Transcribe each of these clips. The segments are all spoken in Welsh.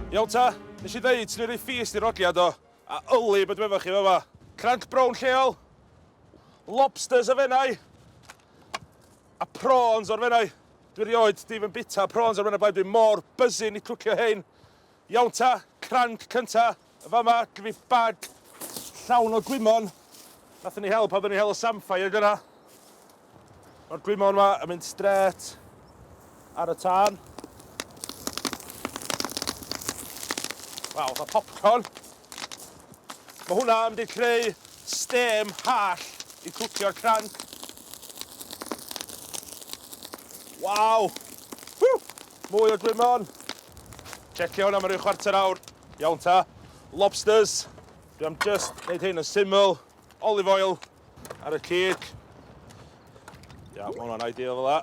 Iawn ta, nes i ddeud, swn i'n rhoi feast i'r hogia do. A yli be dwi efo chi fama. Cranc brown lleol, lobsters y Fenai, a prawns o'r Fenai. Dwi rioed 'di even bita prawns o'r Fenai blaen, dwi mor buzzing i cwcio hein. Iawn ta, cranc cynta, yn fama, gynna fi bag llawn o gwymon. Nathon ni hel pan oedden ni'n hel y samphire gynna. Mae'r gwymon 'ma yn mynd strêt ar y tân. Waw, fatha popcorn. Mae hwnna yn mynd i creu stêm hallt i cwcio'r cranc. Waw! Ww! Mwy o gwymon. Checio hwnna am ryw chwarter awr. Iawn ta. Lobsters. Dwi am just wneud hyn yn syml. Olive oil ar y cig. Ia, mae hwnna'n ideal fel la.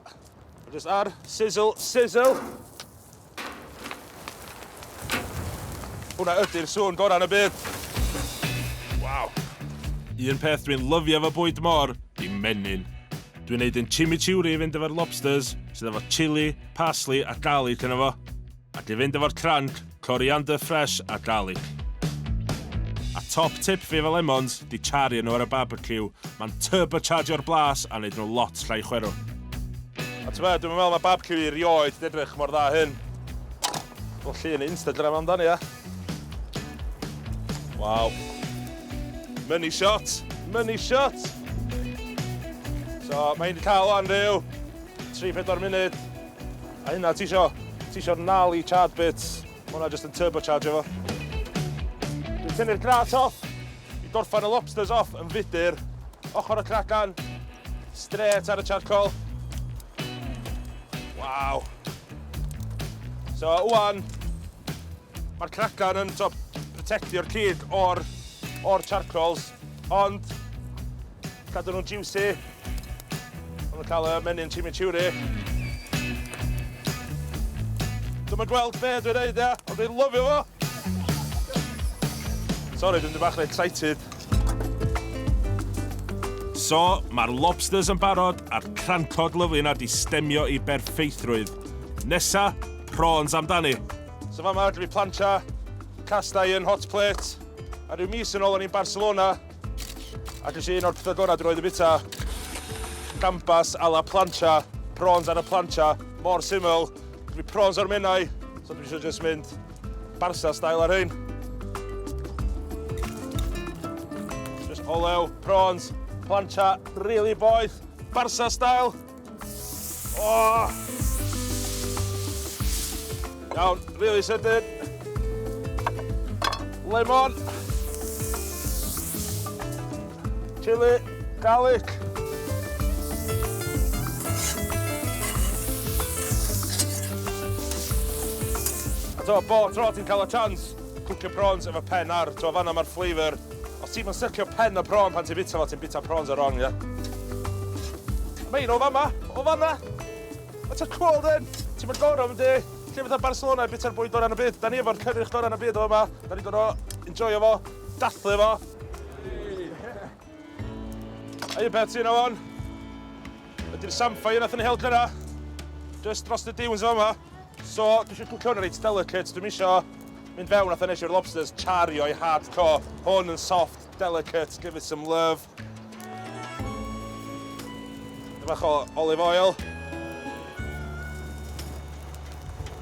Just ar, sizzle, sizzle. Hwna ydy'r sŵn gorau yn y byd. Waw. Un peth dwi'n lyfio efo bwyd môr, di menyn. Dwi'n neud yn chimichurri i fynd efo'r lobsters, sydd efo chili, parsley a garlic yno fo. Ac i fynd efo'r cranc, coriander fresh a garlic. A top tip fi efo lemons, di chario nhw ar y barbecue. Mae'n turbochargio'r blas a neud nhw lot llai chwerw. A ti'n meddwl, dwi'n meddwl mae barbecue i rioed di edrych mor dda hyn. Fel llun Instagram amdani, ia. Waw. Money shot! Money shot! So, mae hi'n cael o'n rhyw 3-4 munud. A hynna ti isio, ti isio'r gnarly charred bits. Mae hwnna just yn turbocharge fo. Dwi'n tynnu'r grass off i gorffan y lobsters off yn fudur. Ochr y cracan, straight ar y charcoal. Waw. So, wan, Mae'r cracan yn to, protectio'r cig o'r, or charcoals, ond cadw nhw'n juicy. Maen nhw'n cael y menyn chimichurri. Dwi'm yn gweld be dwi'n neud, ia, ond dwi'n lyfio fo. Sorry, dwi'n bach yn excited. So, mae'r lobsters yn barod a'r crancod lyfli yna di stemio i berffeithrwydd. Nesa, prawns amdani. So fama, dwi plancha cast iron hot plate. A rhyw mis yn ôl o'n i'n Barcelona, a ges i un o'r pethau gorau dwi'n roed i bita. Gambas a la plancha, prawns ar y plancha, mor syml. Dwi prawns o'r Menai, so dwi eisiau just mynd Barca style ar hyn. Just olew, prawns, plancha, really boeth, Barca style. Oh! Iawn, really sydyn. Lemon. Chili, garlic. A to, bo tro ti'n cael y chance, cwcio prawns efo pen ar, to, fanna mae'r flavour. Os ti'n sycio pen y prawn pan ti'n bita fo, ti'n bita prawns ar wrong, ia. Mae un o fama, o fanna. What's it called then? Ti'n mynd gorau mynd i lle fatha Barcelona i bita'r bwyd gorau yn y byd. Da ni efo'r cynnyrch gorau yn y byd o fama. Da ni'n gorau enjoyo fo, dathlu fo. A un peth sy'n o'n, ydy'r samphire nath ni hel gynna. Just dros y dunes o fama. So, dwi eisiau cwcio hwn yn reit delicate. Dwi'n eisiau mynd fewn nath nes i'r lobsters chario i hardcore. Hwn yn soft, delicate, give it some love. Bach o olive oil.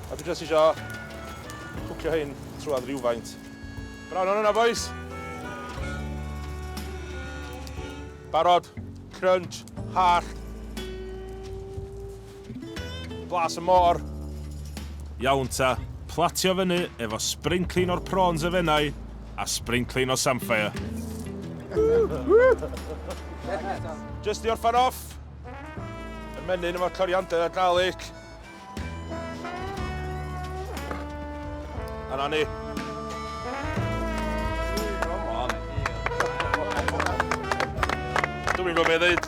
A dwi jyst eisiau cwcio hyn trwad rhywfaint. Brawn o'n yna, boys! Barod, crunch, hallt. Blas y môr. Iawn ta, platio fyny efo sprinkling o'r prawns y Fenai a sprinkling o samphire. Just i orffan off, y menyn efo coriander a garlic. A na ni. Dwi'n gwybod beth i ddeud.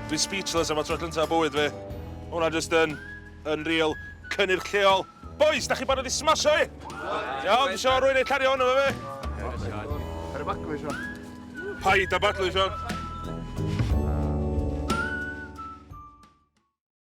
Dwi'n speechless am y tro cyntaf bywyd fi. Hwna just yn unreal. Cynnyrch lleol. Boys, da chi barod i smasho i? Iawn, dwi isio rwy'n ei cario hwn efo fi. Paid a baglu, Siôn. Paid a baglu, Siôn.